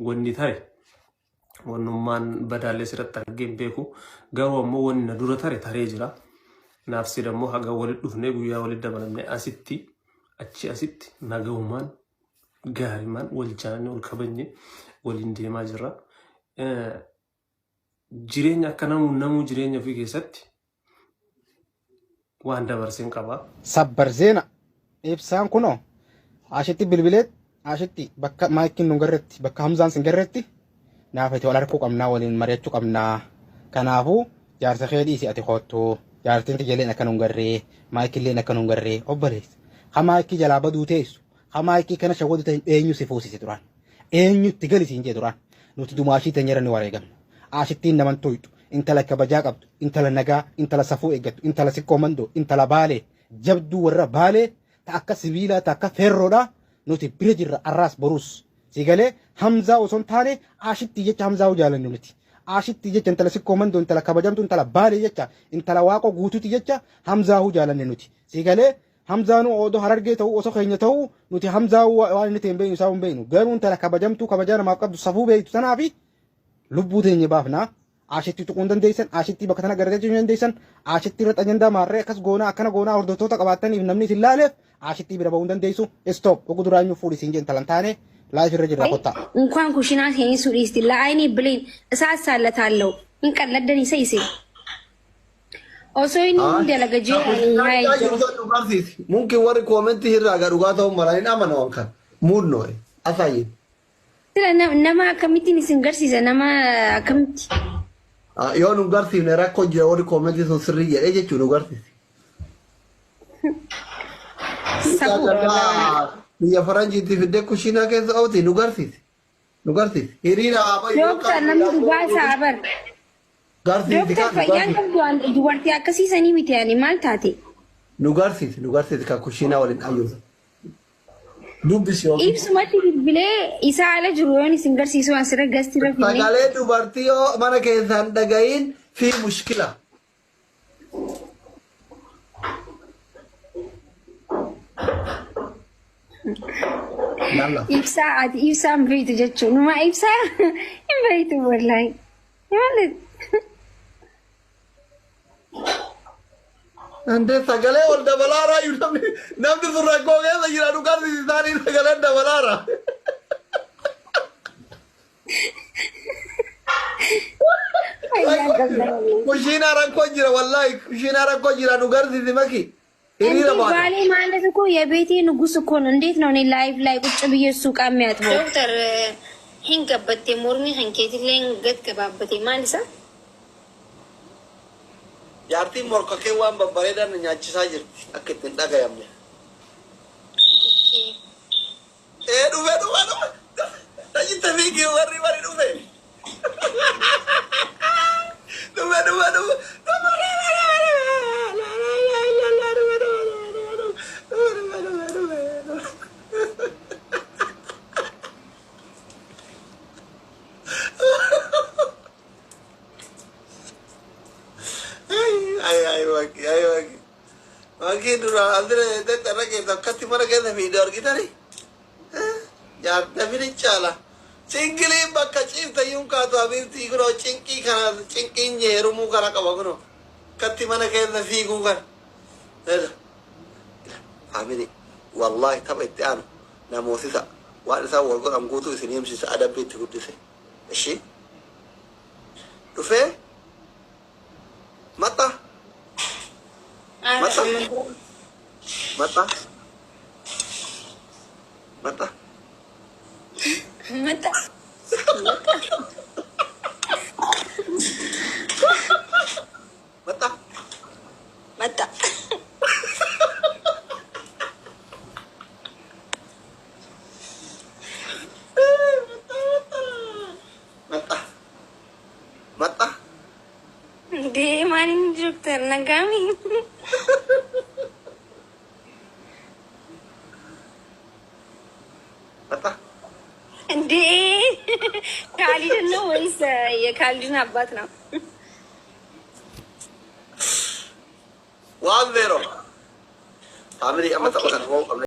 Wanni tare wannummaan badaallee sirratti argee hin beeku. Garuu ammoo wanni na dura tare taree jira. Naaf si dammoo haga walitti dhufnee guyyaa walitti dabalamnee asitti achi asitti nagahumaan gaarimaan wal jaalannee wal kabajne waliin deemaa jirra. Jireenya akka namuu namuu jireenya ofii keessatti waan dabarseen qaba. Sabbar zeena ibsaan kunoo ashitti bilbileet ashitti bakka maayikiin nu garretti bakka Hamzaan sin garretti naaf itti wal arguu qabnaa waliin mari'achuu qabnaa kanaafuu jaarsa kee dhiisi ati koottu jaartiin tiyyaleen akka nun garree maayikilleen akka nun garree obboleessa ha maayikii jalaa baduu teessu ha maayikii kana shawwadu ta'e eenyu si fuusise duraan eenyu itti gali siin jee duraan nuti dumaashii teenyarra ni wareegamna ashittiin naman tuyxu intala kabajaa qabdu, intala nagaa, intala safuu eeggattu, intala sikkoo mandoo, intala baalee, jabduu warra baalee, ta akka sibiilaa, ta akka feerroodhaa nuti bira jirra arraas boruus. Si galee Hamzaa osoo hin taane Aashittii jecha Hamzaa jaalannu nuti. Aashittii jecha intala sikkoo mandoo, intala kabajamtuu, intala baalee jecha, intala waaqoo guutuuti jecha Hamzaahuu jaalanne nuti. Si galee Hamzaanuu odoo harargee ta'uu osoo keenya ta'uu nuti Hamzaahuu waan inni ta'e hin beeknu isaa hin beeknu. Garuu intala kabajamtuu kabajaa namaaf qabdu safuu beektu tanaafi lubbuu teenya baafna. Aashitti tuquu hin dandeessan, aashittii bakka tana garagalchuu hin dandeessan, aashitti irratti ajandaa maarree akkas goonaa akkana goonaa hordoftoota qabaattaniif namni isin laaleef aashittii bira ba'uu hin dandeessu. Stop. Ogu duraa eenyu fuudhi siin jeen talan taane live irra jirra kottaa. እንኳን ኩሽና ቴኒሱ ዲስቲ ለአይኔ ብሌን እሳት ሳለታለው እንቀለደን ይሰይሴ osoo inni hin dalaga jee ani haa jiru. Mungkin warri koomentii irraa gaa dhugaa ta'uu mala hin amanu waan kana. Muudnoo asaayin. Sila nama akkamittiin isin garsiisa nama akkamitti? Yoo nu garsiifne rakkoo jira warri koomentii sun sirrii jedhee jechuun nu garsiisi. Safuudha wallaahi. Biyya faranjiitti fiddee kushiinaa keessa ooti nu garsiisi. Nu garsiisi. Hiriira haa bayu. Dooktar namni dhugaa isaa bar. Garsiisi Dooktar kan nu fayyaan garsiisi. qabdu waan dubartii akkasii sanii miti ani maal taate? Nu garsiisi nu garsiisi kan kushiinaa waliin ayyuusa. Dubbisi yookiin. Ibsumatti bilbilee isaa ala jiru yoon isin garsiisu asirra gastirra finnee. Sagalee dubartii yoo mana keessaan dhaga'iin fi mushkila. Yalla. Ibsaa ati ibsaa hin beektu jechuun numa ibsaa hin beektu wallaahi. Maali? Ande sagalee ol dabalaaraa iyyuu namni namni sun rakkoo keessa jira dhugaan isaanii sagaleen dabalaara. Fayyaan qabda. Kushiinaa rakkoo jira wallaahi kushiinaa rakkoo jira nu garsiisi maki. እንዴ Hiriira baate. ባሌ ማለት እኮ የቤቴ ንጉስ እኮ ነው። እንዴት ነው እኔ ላይቭ ላይ ቁጭ ብዬ እሱ ዕቃ የሚያጥበው? Dooktar hin gabbatte mormi kan keetillee gad gabaabbate maal isa? Jaartiin morka kee waan babbareedan na nyaachisaa jirti akka ittiin dhagayamne. Ee dhufe dhufe dhufe. Tajitte fiigii warri warri dhufe. Dhufe dhufe dhufe. Ay ay maki ay maki. Maki dura andire tettara keessa akkatti mana keessa fiidee argitani. Jaartamini caala. Singiliin bakka ciifta iyyuu kaatu habiibtii kunoo cinqii kana cinqiin heerumuu kana qaba kunoo. Akkatti mana keessa fiiguu kana. Ela. Faamili wallaahi tapha itti aanu namoosisa waan isaan wal godhan guutuu isin himsisa adabbii itti guddise. Ishii dhufee maxxa maxxa maxxa maxxa. Mata. Maxxa. Mata. Maxxa. Maxxa. እንዴ ማን ዶክተር ነጋሚ Maxxa. እንዴ ካሊድን ነው ወይስ የካሊድን አባት ነው? 1-0. Faamilii amma tapha kana mo'uu qabna.